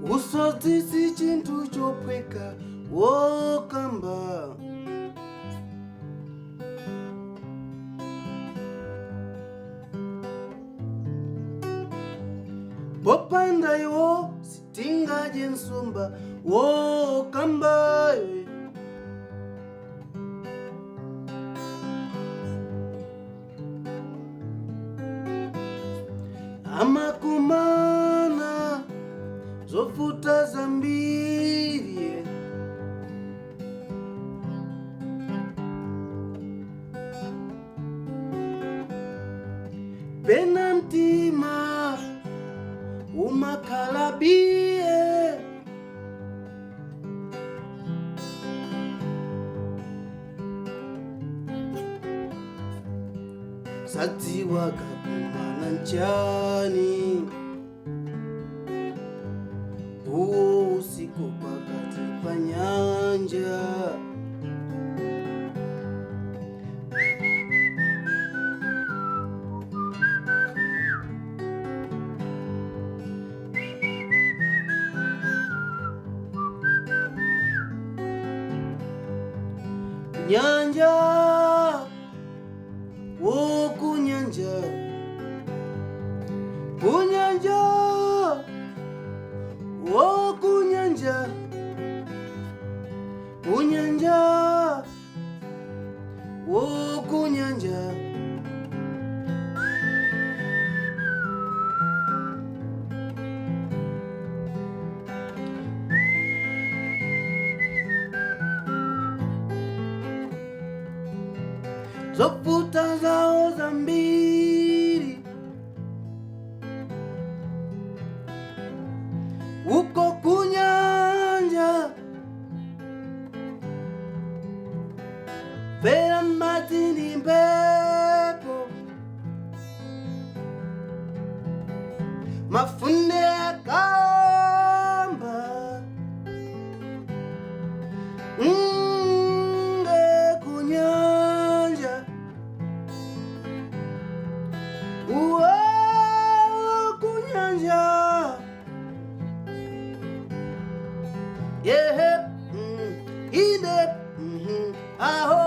Usodzi si chinthu chophweka wokamba. Popanda iwo sitingadye nsomba wokamba. Amakumana zovuta zambiri. Pena mtima umakhalabie. Sadziwa kakumana nchani uwo usiku pakati pa nyanja. Nyanja wokunyanja, kunyanja wokunyanja, kunyanja wokunyanja. Zovuta zawo zambiri uko kunyanja, fera madzi ndi mphepo, mafunde akamba nge kunyanja, uwo kunyanja. Yeah, ine, aho.